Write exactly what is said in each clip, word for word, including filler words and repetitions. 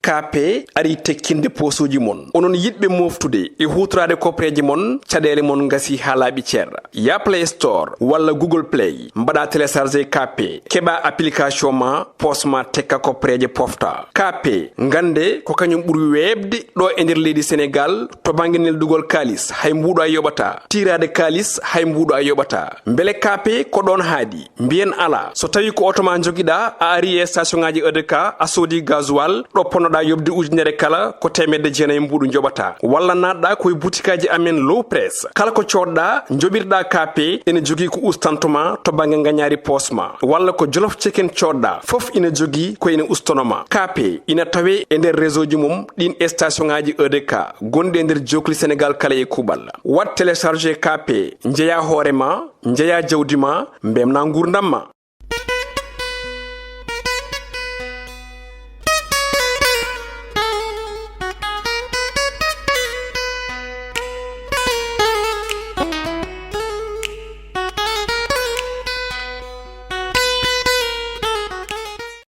K P ari tekkinde poosuuji mon. Onon yiɗɓe mooftude e huutoraade koppereeje mon, caɗeele mon ngasi haa laaɓi cer. Ya Play Store walla Google Play, mbaɗa télécharger K P, keɓa application ma, poos ma tekka koppereeje pofta. K P, ngannde ko kañum ɓuri weeɓde ɗo e nder leydi Senegaal to bannge neldugol kaalis, hay mbuuɗo a yoɓata. Tiiraade kaalis, hay mbuuɗo a yoɓata. Mbele K P ko ɗoon haaɗi? Mbiyen alaa. So tawii ko oto ma njogiɗaa, a ari e station ŋaaji E D K, a soodi gasoil, ɗo ponnoɗaa yoɓde ujunere kala, ko teemedde jeenayi mbuuɗu njoɓataa. Walla naatɗaa ko e butikaaji amen Low Press. Kala ko coodɗaa, njoɓirɗaa K P, ene jogii ko ustanto ma to bannge ngañaari poos ma. Walla ko Jolof Chicken coodɗaa, fof ina jogii ko ene ustono ma. K P ina tawee e nder réseau ji mum ɗiin e station ŋaaji E D K gonɗi e nder jookli Senegaal kala e kuuɓal. Waɗ télécharger K P, njeyaa hoore ma, njeyaa jawdi ma, mbemnaa nguurndam ma.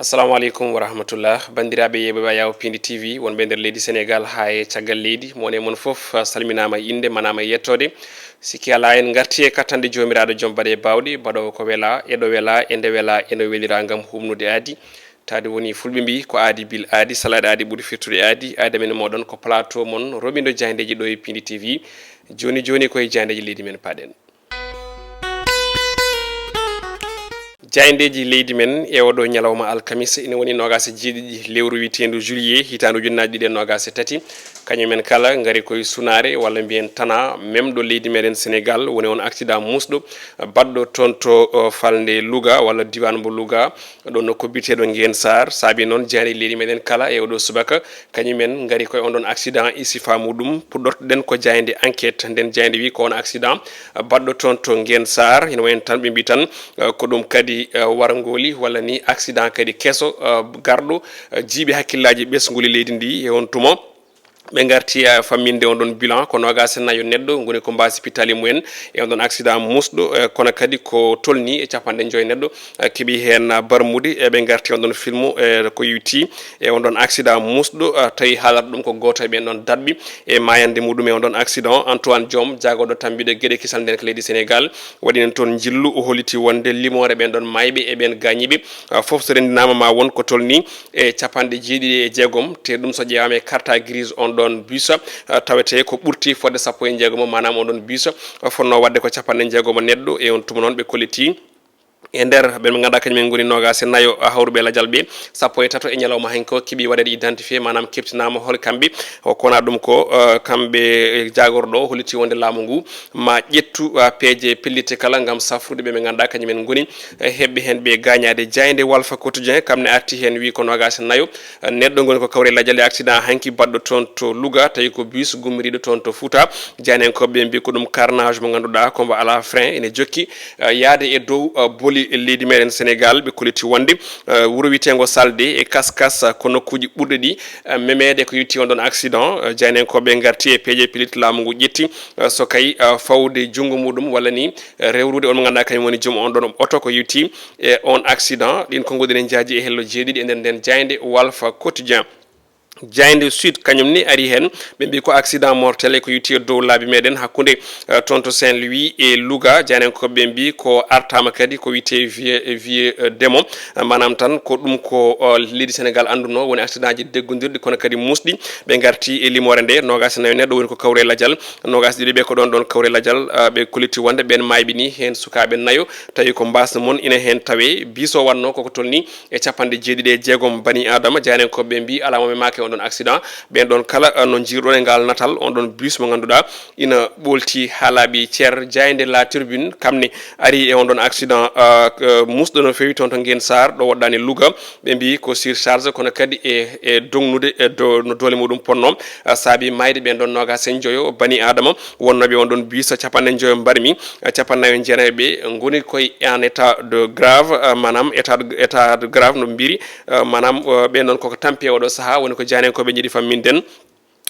Assalamu aleykum wa rahmatullah. Banndiraaɓe yeeɓooɓe Ayaw Pindi T V, wonɓe nder leydi Senegaal haa e caggal leydi, mo woni e mon fof, ah, salminaama e innde, manaama e yettoode. Sikki alaa, en ngarti e kattanɗe Joomiraaɗo Joom Baɗe Baawɗe, baɗoowo ko welaa, e ɗo welaa, e nde welaa, e no welira ngam huɓnude aadi. Taade woni Fulɓe mbii, ko aadi bil aadi, salaaɗe aadi ɓuri firtude aadi. Aadi men e mooɗon ko plateau mon, roɓindo jaayndeeji ɗo e Pindi T V. Jooni jooni ko e jaayndeeji leydi men paaɗen. Jaayndeeji leydi men e oɗo ñalawma alkamis, ina woni noogaas e jeeɗiɗi lewru wiyeteendu juillet, hitaande ujunnaaje ɗiɗi e noogaas e tati. Kañum en kala ngari koye sunaare, walla mbiyen tana, memɗo leydi meɗen Senegaal, woni on accident muusɗo baɗɗo toon to, o, falnde Louga, walla diiwaan mbo Louga, ɗo nokku biyeteeɗo Ngeen Saar. Saabi noon, jaayndeeji leydi meɗen kala e oɗo subaka, kañum en ngari koye on ɗon accident e sifa muɗum. Puɗɗortoɗen ko jaaynde enquête. Nden jaaynde wi ko on accident baɗɗo toon to Ngeen Saar. Ina wayi tan ɓe mbi tan, eh, ko ɗum kadi, eh, warngooli walla ni accident kadi keso, eh, garɗo, eh, jiiɓi hakkillaaji ɓesnguli leydi ndi e on tuma. Ɓe ngarti, eh, famminde on ɗon bilan ko noogaas e nayo neɗɗo ngoni ko mbaasi pittaali mumen e on ɗon accident muusɗo, eh, kono kadi ko tolni e capanɗe joyi neɗɗo, eh, keɓi heen, eh, barmude. Eh, ɓe ngarti on ɗon filmu, eh, ko yowiti e on ɗon accident muusɗo, eh, tawi haalata ɗum ko gooto e ɓeen ɗon daɗɓi e maayande muɗum e on ɗon accident. Antoine Diome, jaagorɗo tambiiɗo geɗe kisal nden ka leydi Senegaal, waɗi en toon njillu, o holliti wonde limoore ɓeen ɗon maayɓe e ɓeen gaañiiɓe, eh, fof so renndinaama ma won ko tolni e capanɗe jeeɗiɗi e jeegom, te ɗum so ƴeewaama e carte grise on ɗon bus, eh, tawetee ko ɓurti fodde sappo e jeegom, maanaam on ɗon bus, eh, fotnoo waɗde ko capanɗe jeegom neɗɗo, e on tuma noon ɓe kolliti e nder ɓe ɓe ngannduɗaa kañum en ngoni noogaas e nayo, eh, hawruɓe lajal ɓe, sappo e tato e ñalawma hanki o keɓi waɗeede identifié, maanaam keɓtinaama hol kamɓe, o kona ɗum ko, eh, kamɓe, eh, jaagorɗo o holliti wonde laamu ngu ma ƴettu, eh, peeje pellitte kala ngam safrude ɓe ɓe ngannduɗaa kañum en ngoni, eh, heɓɓe heen ɓe gaañaade. Jaaynde Walfa Quotidien kam ne arti heen, wi ko noogaas e nayo, eh, neɗɗo ngoni ko kawre lajal e accident hanki baɗɗo toon to Louga, tawi ko bus gummiriiɗo toon to Fouta. Jaayndenkooɓe ɓe mbi ko ɗum carnage mo ngannduɗaa ko mbo alaa frein, ene jokki, eh, yaade e dow, eh, boli leydi meɗen Senegaal. Ɓe kolliti wonde, eh, wuro wiyeteengo Salde e Kaskas, eh, ko nokkuuji ɓurɗi ɗi, eh, memeede ko yowiti on ɗon accident. Eh, jaayndenkooɓe ngarti e peeje pellitte laamu ngu ƴetti, eh, so kay, eh, fawde junngo muɗum walla ni, eh, rewrude on mo ngannduɗaa kañum woni joom on ɗon oto ko yowiti e on accident. Ɗin konguɗi ne njaaji e hello jeeɗiɗi e nder nden jaaynde Walfa Quotidien. Jaaynde Sud kañum ni ari heen, ɓe mbi ko accident mortel e ko yowiti e dow laabi meɗen hakkunde, eh, toon to Saint-Louis e Louga. Jaayndenkooɓe ɓe mbi ko artaama kadi ko wiyetee vieux, vieux, eh, démon. Eh, maanaam tan ko ɗum ko, eh, leydi Senegaal annduno woni accident ji deggondirɗi kono kadi muusɗi. Ɓe ngarti e limoore nde, noogaas e nayo neɗɗo woni ko kawre lajal, noogaas e ɗiɗo ɓe ko ɗon ɗon kawre lajal, eh, ɓe kolliti wonde ɓeen maayɓe ni heen sukaaɓe nayo, tawi ko mbaasno mon ina heen tawe. Biso wannoo koko tolni e capanɗe jeeɗiɗi e jeegom bani Aadama. Jaayndenkooɓe ɓe mbi alaa mo memaaki e on ɗon accident. Ɓeen ɗon kala, eh, no njiiruɗon e ngal natal, on ɗon bus mo ngannduɗaa ina ɓoolti haa laaɓi cer. Jaaynde La Tribune kam ne ari e on ɗon accident, eh, eh, muusɗo no feewi toon to Ngeen Saar, ɗo woɗɗaani Louga. Ɓe mbi ko surcharge, kono kadi e, e dognude e do-, no doole muɗum ponno, eh, saabi maayde ɓeen ɗon noogaas e njoyo bani Aadama wonnooɓe on ɗon bus. Capanɗe njoyo mbarmi, eh, capanɗe nayo e jeenayo ɓe ngoni koye en état de grave, eh, maanaam état de, état de grave no mbiri, eh, maanaam, eh, ɓeen ɗon koko tampi e oɗo sahaa, woni ko jaayndenkooɓe njiɗi famminden.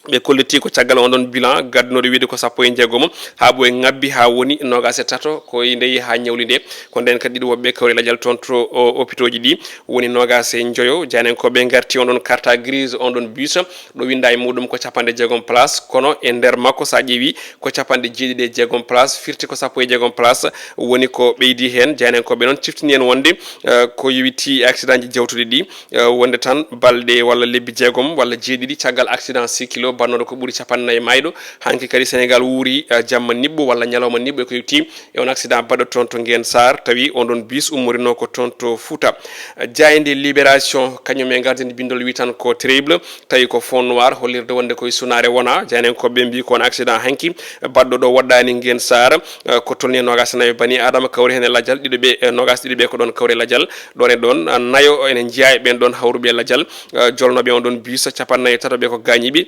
Ɓe kolliti ko caggal on ɗon bilan gaddunoɗo wiide ko sappo e jeegomo, haa ɓooyi ŋabbi haa woni noogaas e tato, ko e nde yehi haa ñawli nde. Ko ndeen kadi ɗiɗo woɓɓe kawri lajal toon to o- opitooji ɗi woni noogaas e njoyo. Jaanenkooɓe ngarti on ɗon carte grise on ɗon bus ɗo winnda e muɗum ko capanɗe jeegom place, kono e nder makko so a ƴeewi ko capanɗe jeeɗiɗi e jeegom place, firti ko sappo e jeegom place woni ko ɓeydi heen. Jaanenkooɓe noon ciftini en wonde eh, ko yowiti accident ji jawtuɗi ɗi, eh, wonde tan balɗe walla lebbi jeegom walla jeeɗiɗi caggal accident sikilo baɗnoɗo ko ɓuri capanɗe nayi mayɗo. Hanki kadi Sénégal wuuri eh, jamma niɓɓo walla ñalawma niɓɓo e ko yowiti e on accident baɗɗo toon to Ngeen Saar, tawi on ɗon bis ummorino ko toon to Fuuta. Eh, jaaynde Libération kañum e gardini bindol wi tan ko terrible, tawi ko fond noir hollirde wonde koye sunaare wona. Jaaynankoɓe mbi ko on accident hanki baɗɗo ɗo woɗɗani Ngeen Saar, eh, ko tolni e nogas e nayo bani adama kawri heen e lajal, ɗiɗo ɓe, eh, nogas ɗiɗo ɓe ko ɗon kawri e lajal. Ɗon e ɗon, eh, nayo ene jeeya e ɓen ɗon hawruɓe e lajal, eh, jolnoɓe on ɗon bus, capanɗe nayo e tato ɓe ko gaañiiɓe.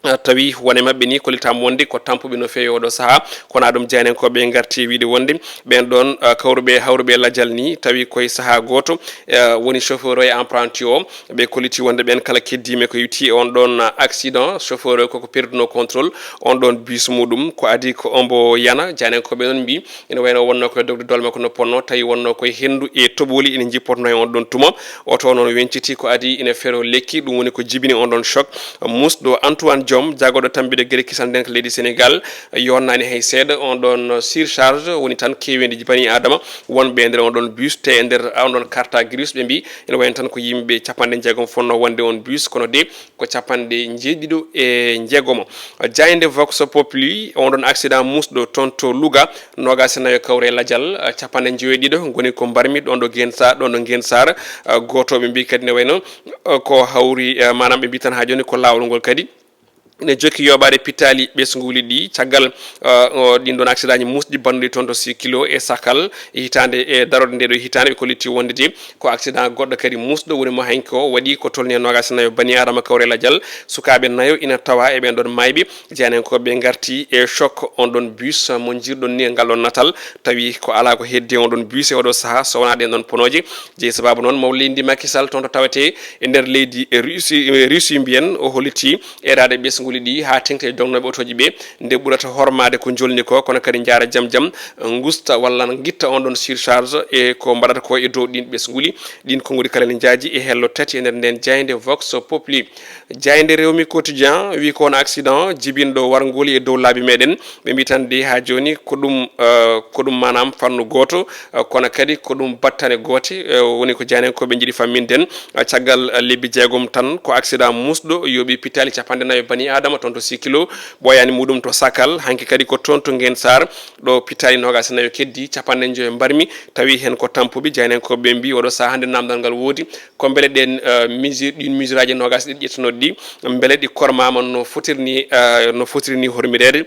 Eh, tawi wone maɓɓe ni kollitaama wonde ko tampuɓe no feewi oɗo sahaa, kono ɗum jaaynankoɓe ngarti wiide wonde ɓen ɗon, eh, kawruɓe hawruɓe e lajal ni tawi koye sahaa gooto, eh, woni chauffeur o e apprenti o. Ɓe kolliti wonde ɓen kala keddiima ko yowiti e on ɗon accident, chauffeur o koko perduno contrôle on ɗon bus muɗum. Ko adi ko ombo yana, jaaynankoɓe noon mbi ina wayno wonno koye dogde doole makko no ponno, tawi wonno koye henndu e toɓoli ina jippotno e on ɗon tuma. Oto noon wenciti ko adi ina fero lekki, ɗum woni ko jibini on ɗon choc. Musɗo Antoine Diom, jagoɗo tambiɗo gere kisal nden ko leydi Sénégal, yonnani hay seeɗa. On ɗon surcharge woni tan kewendi bani adama wonɓe e nder on ɗon bus, te e nder on ɗon carte grise ɓe mbi ina wayno tan ko yimɓe capanɗe jeegom fonno wonde on bus, kono de ko capanɗe jeeɗiɗo e jeegomo. Jaaynde Vox Populi, on ɗon accident musɗo toon to Louga, nogas e nayo kawre lajal, eh, capanɗe jeeɗiɗo ngoni ko mbarmi ɗon ɗo Ngeen Saar, ɗon ɗo Ngeen Saar, eh, gooto ɓe mbi kadi ne wayno, eh, ko hawri, eh, maanaam ɓe mbi tan haa jooni ko laawol ngol kadi ene jokki yooɓaade pittaali ɓesnguuli ɗi caggal, eh, o, ɗin ɗon accident ji musɗi bannuɗi toon to Sikilo e Sakal e hitaande, e darorde nde ɗo hitaande ɓe kolliti wonde de ko accident goɗɗo kadi musɗo woni mo hanki o waɗi ko tolni e nogas e nayo bani adama kawre lajal. Sukaaɓe nayo ina tawa e ɓen ɗon mayɓe. Jaaynankoɓe ngarti e choc on ɗon bus mo jirɗon ni e ngal ɗon natal, tawi ko alaa ko heddi on ɗon bus e oɗo sahaa so wonaa ɗen ɗon ponooje. Jeyi sababu noon maw leydi Macky Sall toon to tawete e nder leydi e Russie, e Russie mbiyen o holliti eeraade ɓesnguuli ɗi haa teŋti e dognooɓe otooji ɓe nde ɓurata hormaade ko jolni ko, kono kadi njaara jam jam, ngusta walla ngitta on ɗon surcharge e ko mbaɗata ko e dow ɗin ɓesnguuli. Ɗin konguɗi kala ne njaaji e hello tati e nder nden jaaynde Vox Populi. Jaaynde Rewmi Quotidien wi ko on accident jibinɗo warngooli e dow laabi meɗen. Ɓe mbi tan de haa jooni ko ɗum, eh, ko ɗum maanaam fannu gooto, eh, kono kadi ko ɗum battane goote, eh, woni ko jaaynankoɓe njiɗi famminden. Eh, caggal, eh, lebbi jeegom tan ko accident musɗo yooɓi pittaali capanɗe nayo bani adama toon to Sikilo, ɓooyaani muɗum to Sakal, hanki kadi ko toon to Ngeen Saar, ɗo pittaali nogas e nayo keddi, capanɗe njoyo mbarmi, tawi heen ko tampuɓe. Jaaynankoɓe mbi oɗo sahaa hannde namdal ngal woodi, ko mbele ɗen, eh, mesure, ɗin mesure aji nogas ɗiɗi ƴettunoɗi ɗi, mbele ɗi kormaama no fotiri ni, eh, no fotiri ni hormireede.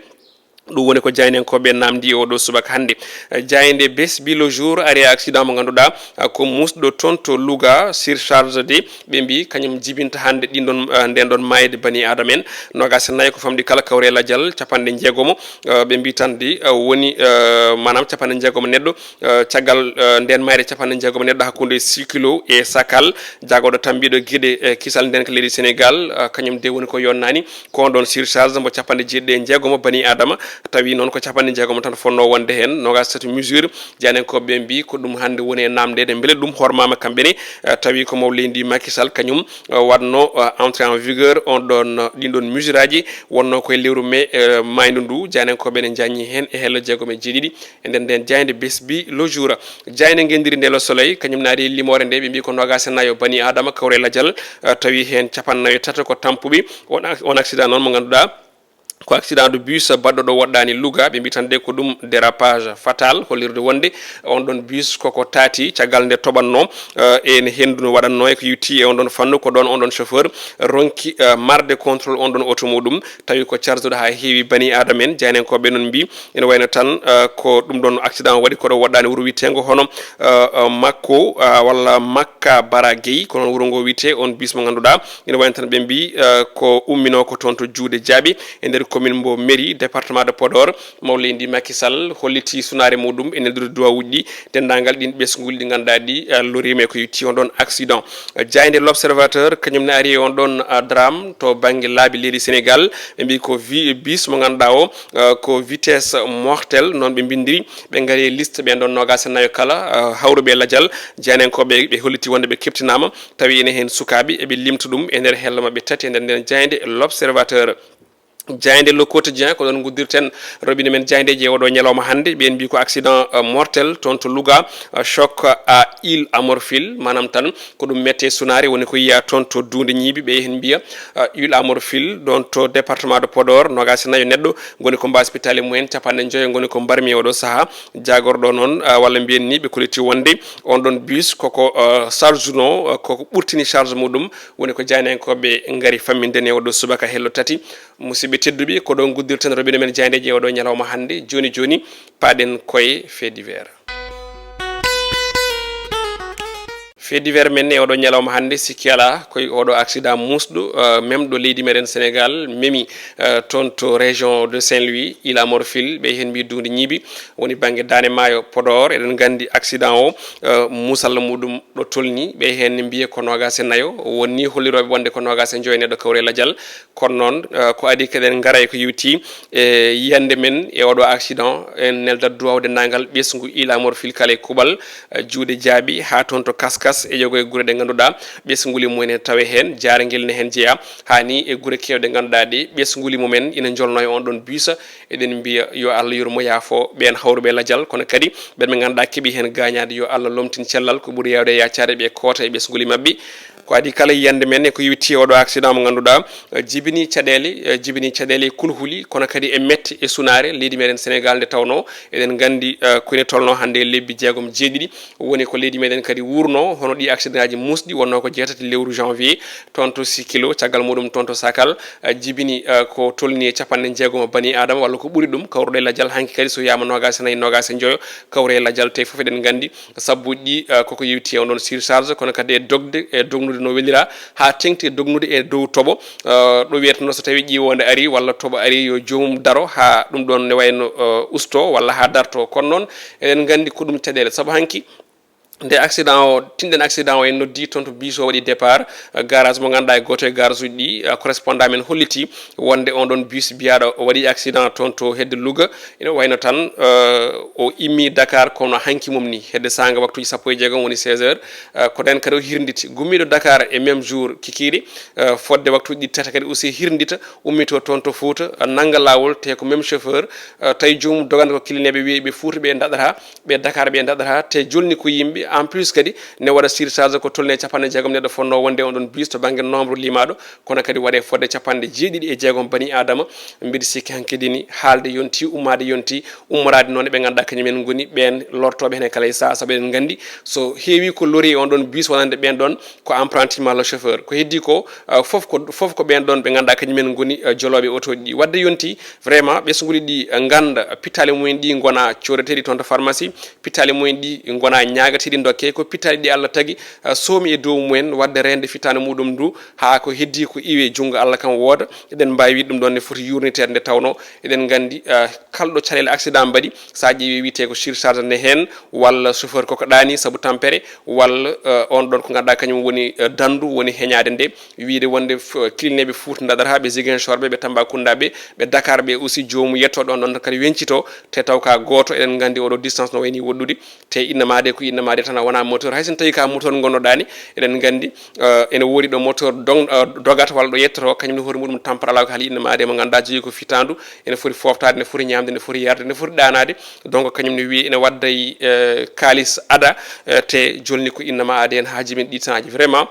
Ɗum woni ko jaaynankoɓe namdi oɗo subaka hannde. Eh, jaaynde Bes bi le jour ari e accident mo ngannduɗaa, eh, ko musɗo toon to Louga, surcharge de ɓe mbi kañum jibinta hannde ɗin ɗon, eh, nden ɗon mayde bani adama en. Nogas e nayo ko famɗi kala kawre lajal capanɗe jeegomo, eh, ɓe mbi tan de, eh, woni, eh, maanaam capanɗe jeegomo neɗɗo, eh, caggal, eh, nden mayre capanɗe jeegomo neɗɗo hakkunde Sikilo e Sakal, jagoɗo tambiɗo geɗe, eh, kisal nden ko leydi Sénégal, eh, kañum de woni ko yonnani ko on ɗon surcharge mo capanɗe jeeɗiɗi e jeegomo bani adama, tawi noon ko capanɗe jeegomo tan fonno wonde heen, nogas tati mesure. Jaaynankoɓe mbi ko ɗum hannde woni e namdede mbele ɗum hormama kamɓe ne, eh, tawi ko maw leydi Macky Sall kañum, eh, waɗno, eh, entrée en vigueur on ɗon, eh, ɗin ɗon mesure aji wonno koye lewru mai, eh, maydu ndu. Jaaynankoɓe ne jañi heen e hello jeegom e jeeɗiɗi e nder nden jaaynde Bes bi le jour. Jaaynde ngendiri nde Le Soleil kañum naati limoore nde ɓe mbi ko nogas e nayo bani adama kawre lajal, eh, tawi heen capanɗe nayo e tato ko tampuɓe. On ac-, on accident noon mo ngannduɗaa ko accident de bus baɗɗo ɗo woɗɗani Louga, ɓe mbi tan de ko ɗum dérapage fatal, hollirde wonde on ɗon bus koko taati caggal nde toɓanno, eh, e ne henndu no waɗanno e ko yowiti e on ɗon fannu, ko ɗon on ɗon chauffeur ronki, eh, marde contrôle on ɗon auto muɗum, tawi ko carduɗo haa heewi bani adama en. Jaaynankoɓe noon mbi ene wayno tan, eh, ko ɗum ɗon accident waɗi koɗo woɗɗani wuro wiyeteengo hono, eh, eh, Makko, eh, walla Makka Bara Gueye, ko noon wuro ngo wiyetee, on bus mo ngannduɗaa ene wayno tan ɓe mbi, eh, ko ummino ko toon to Juude Jaaɓi e nder commune mbo mairie département de Podor, mawleydi Macky Sall holliti sunaare muɗum e neldude duwawuji ɗi, denndaangal ɗin ɓesnguuli ɗi ngannduɗaa ɗi, eh, loriima e ko yotti on ɗon accident. Jaaynde L'Observateur, kañum ne ari e on ɗon, eh, drame to bannge laabi leydi Sénégal. Ɓe mbi ko vi-, bis mo ngannduɗaa o, eh, ko vitesse mortelle, noon ɓe mbindiri. Ɓe ngari e liste ɓen ɗon noogaas e nayo kala, eh, hawruɓe e lajal. Jaayndiyankooɓe ɓe holliti wonde ɓe keptinaama, tawi ene heen sukaaɓe, eɓe limta ɗum e nder hello maɓɓe tati e nder nden jaaynde L'Observateur. Jaaynde Le Quotidien, ko ɗon nguddirten robinet men jaayndeeji e oɗo ñalawma hannde. Ɓeen mbi ko accident, euh, mortel toon to Louga, euh, choc à huile amorphile, maanaam tan ko ɗum mette sunaare woni ko yiya toon to Duunde Ñiibi. Ɓe heen mbiya, euh, huile amorphile ɗoon to département de Podor, noogaas e nayo neɗɗo ngoni ko mbaasi pitaali mumen, capanɗe njoyo ngoni ko mbarmi e oɗo sahaa. Jaagorɗo noon, euh, walla mbiyen ni ɓe kolliti wonde on ɗon bus koko, euh, charge no, euh, koko ɓurtini charge muɗum, woni ko jaayndiyankooɓe ngari famminde ni e oɗo subaka hello tati. Musidɓe tedduɓe, ko ɗo nguddirten robinet men jaayndeeji e oɗo ñalawma hannde. Jooni jooni, paaɗen koye fait divers. Fait divers men e oɗo ñalawma hannde, sikki alaa, koye oɗo accident muusɗo, eh, memɗo leydi meɗen Sénégal, memi, eh, toon to région de Saint-Louis, Île à Morphil, ɓe heen mbi Duunde Ñiibi, woni bannge Daande Maayo Podor. Eɗen nganndi accident o, eh, muusalla muɗum ɗo tolni, ɓe heen ne mbiya ko noogaas e nayo, wonni hollirooɓe wonde ko noogaas e njoyo neɗɗo kawre lajal. Kono noon, eh, ko adii keɗen ngara e ko yewti e yiyannde men e oɗo accident, en neldat duwaw denndaangal ɓesngu Île à Morphil kala e kuuɓal, eh, juuɗe jaaɓi haa toon to Kaskas e yogo e gure ɗe ngannduɗaa ɓesnguli mumen ene tawe heen, jaarngel ne heen jeyaa, haa ni e gure keewɗe ngannduɗaa ɗe ɓesnguli mumen ina njolnoo e on ɗon bus. Eɗen mbiya yo Allah yurmo yaafo ɓeen hawruɓe lajal, kono kadi ɓen ɓe ngannduɗaa keɓi heen gaañaade, yo Allah lomtin cellal, ko ɓuri yaawde e yaccaade ɓe koota e ɓesnguli maɓɓe. Ko adii kala yiyannde men e ko yewti oɗo accident mo ngannduɗaa, eh, jibini caɗeele, eh, jibini caɗeele e kulhuli, kono kadi e mette e sunaare leydi meɗen Sénégal nde tawnoo eɗen nganndi, eh, ko ene tolnoo hannde e lebbi jeegom jeeɗiɗi woni ko leydi meɗen kadi wuurnoo, hono ɗi accident aji muusɗi wonnoo ko jeetati lewru janvier, toon to Sikilo, caggal muɗum toon to Sakal, eh, jibini, eh, ko tolni e capanɗe jeegom bani Adama walla ko ɓuri ɗum, kawruɗo e lajal hanki kadi so wiyaama noogaas e nayi, noogaas e njoyo, kawre e lajal, te fof eɗen nganndi sabbuuji ɗi, eh, koko yewti e on ɗon surcharge, kono kadi e dogde, e dognude no welira, haa teŋti e dognude e dow toɓo, eh, ɗo wiyeteno so tawi ƴiwonde ari walla toɓo ari yo joomum daro haa ɗum ɗon ne wayno, eh, usto walla haa darto. Kono noon eɗen nganndi ko ɗum caɗeele, sabu hanki nde accident o, tinɗen accident o en noddi toon to bus o waɗi départ, eh, garage mo ngannduɗaa e gooto e garage uji ɗi, eh, correspondant men holliti wonde on ɗon bus biyaɗo o waɗi accident toon to hedde Louga. Ina wayno tan, eh, o immi Dakar kono hanki mum ni, hedde saanga waktuuji sappo e jeegom woni seize heures, eh, ko ɗen kadi o hirnditi. Gummiiɗo Dakar e même jour kikiiɗe, eh, fodde waktuuji ɗi tati kadi aussi hirndita, ummito toon to Fouta, eh, nannga laawol, te ko même chauffeur, eh, tawi joomum dogande ko kilineeɓe wiyi ɓe Fouta ɓe daɗata, ɓe Dakar ɓe daɗata, te jolni ko yimɓe. En plus kadi ne waɗa surcharge ko tolni e capanɗe jeegom neɗɗo fonnoo wonde on ɗon bus to bannge nombre limaaɗo, kono kadi waɗe fodde capanɗe jeeɗiɗi e jeegom bani Adama. Mbiɗa sikki hankadi ni haalde yonti, ummaade yonti, ummoraade noon e ɓe ngannduɗaa kañum en ngoni ɓeen lortooɓe heen e kala e sahaa, sabu eɗen nganndi so heewi ko lori e on ɗon bus wonande ɓeen ɗon ko apprenti malla chauffeur. Ko heddi ko, uh, fof ko, fof ko ɓeen ɗon ɓe ngannduɗaa kañum en ngoni, uh, jolooɓe otooji ɗi. Waɗde yonti vraiment ɓesnguuli ɗi, uh, ngannda pittaali mumen ɗi ngona coodateeɗi toon to pharmacie, pittaali mumen ɗi ngona ñaagateeɗi dokke, ko pittaali ɗi Allah tagi, uh, soomi e dow mumen waɗde reende fittaandu muɗum ndu, haa ko heddi ko iwe junngo Allah kam wooda. Eɗen mbaawi wiide ɗum ɗon ne foti yuurniteede nde tawnoo eɗen nganndi, uh, kala ɗo caɗeele accident mbaɗi, so a ƴeewi wiyetee ko surcharge ne heen, walla chauffeur koko ɗaani sabu tampere, walla, eh, on ɗon ko ngannduɗaa kañum woni, eh, danndu woni heñaade nde, wiyde wonde f-, kilineeɓe Fuuta daɗata, ɓe Ziguinchor ɓe, ɓe Tambacounda ɓe, ɓe Dakar ɓe aussi, joomum yetto ɗon ɗon kadi weñcito, te taw ka gooto, eɗen nganndi oɗo distance no wayni woɗɗude, te innama de ko innama de tan, a wona moteur, hay so tawii ka moteur ngonnoɗaa ni, eɗen nganndi, eh, ene woodi ɗo moteur dog-, eh, dogata walla ɗo yettoto, kañum ne hoore muɗum tampere alaa ko haali innama de mo ngannduɗaa jogii ko fittaandu, ene foti fooftaade, ene foti ñaamde, ene foti yarde, ene foti ɗaanaade. Donc kañum ne wiye ene wadday, eh, kaalis ada, eh, te jolni ko innama aade en haaji men ɗi tan aji. Vraiment,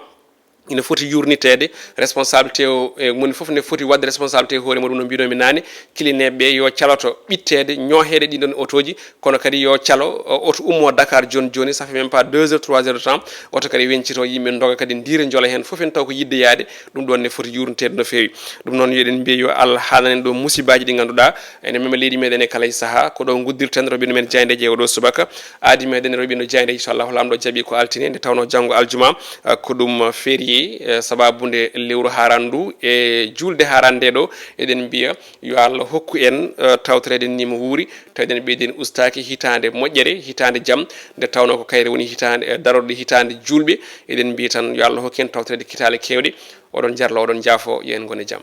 ina foti yurniteede, responsabilité o, e moni fof ne foti waɗde responsabilité e hoore muɗum no mbinomi naane, kilineeɓe ɓe yo caloto ɓitteede, ñooheede ɗin ɗon otooji, kono kadi yo calo, o, oto ummo Dakar jooni jooni, ça fait même pas deux heures, trois heures de temps, oto kadi weñcito, yimɓe ndoga kadi ndiira njola heen, fof en taw ko yiɗde yaade, ɗum ɗon ne foti yurniteede no feewi. Ɗum noon, yo eɗen mbiya yo Allah haalanen ɗo musibaaji ɗi ngannduɗaa ene mema leydi meɗen e kala e sahaa. Ko ɗo nguddirten robinet men jaayndeeji e oɗo subaka. Aadi meɗen robinet jaaynde, inchallahu, Laamɗo jaɓi ko altine, nde tawnoo janngo aljuma, ah, ko ɗum férié. E, sababu nde lewru harandu e julde harande ɗo, eɗen mbiya yo Allah hokku en, e, tawtoreede ni mo wuuri, tawi eɗen ɓeydi en ustaaki hitaande moƴƴere, hitaande jam, nde tawnoo ko kayre woni hitaande, e, darorɗe hitaande juulɓe. Eɗen mbiya tan yo Allah hokku en tawtoreede kitaale keewɗe. Oɗon jarlo, oɗon jaafo, yo en ngon e jam.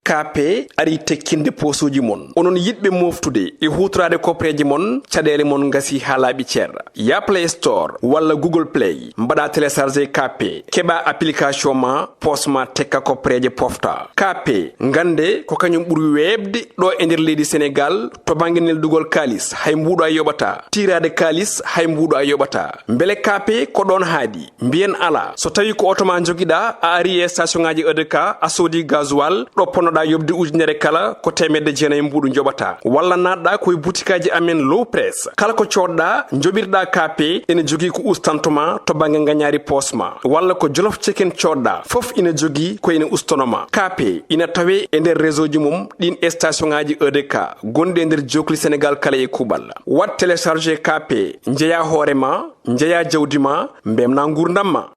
K P ari tekkinde poosuuji mon. Onon yiɗɓe moftude e huutoraade kopreeje mon, caɗeele mon ngasi haa laaɓi cer. Ya Play Store walla Google Play, mbaɗa télécharger K P, keɓa application ma, poos ma tekka kopreeje pofta. K P, ngannde ko kañum ɓuri weeɓde ɗo e nder leydi Senegal to bannge neldugol kaalis, hay mbuuɗo a yoɓata. Tiiraade kaalis, hay mbuuɗo a yoɓata. Mbele K P ko ɗoon haaɗi? Mbiyen alaa. So tawi ko oto ma njogiɗa, a ari e station ngaji E D K, a soodi gasoil, ɗo ponnoɗa yoɓde ujunere kala, ko teemedde jeenayi mbuuɗu njoɓata. Walla naatɗa ko e butikaaji amen Low Press. Kala ko coodɗa, njoɓirɗa K P, ene jogii ko ustanto ma to bannge ngañaari poos ma. Walla ko Jolof Chicken coodɗa, fof ina jogii ko ene ustono ma. K P ina tawee e nder réseau ji mum ɗin e station ngaji E D K gonɗi e nder jookli Senegal kala e kuuɓal. Waɗ télécharger K P, njeya hoore ma, njeya jawdi ma, mbemna nguurndam ma.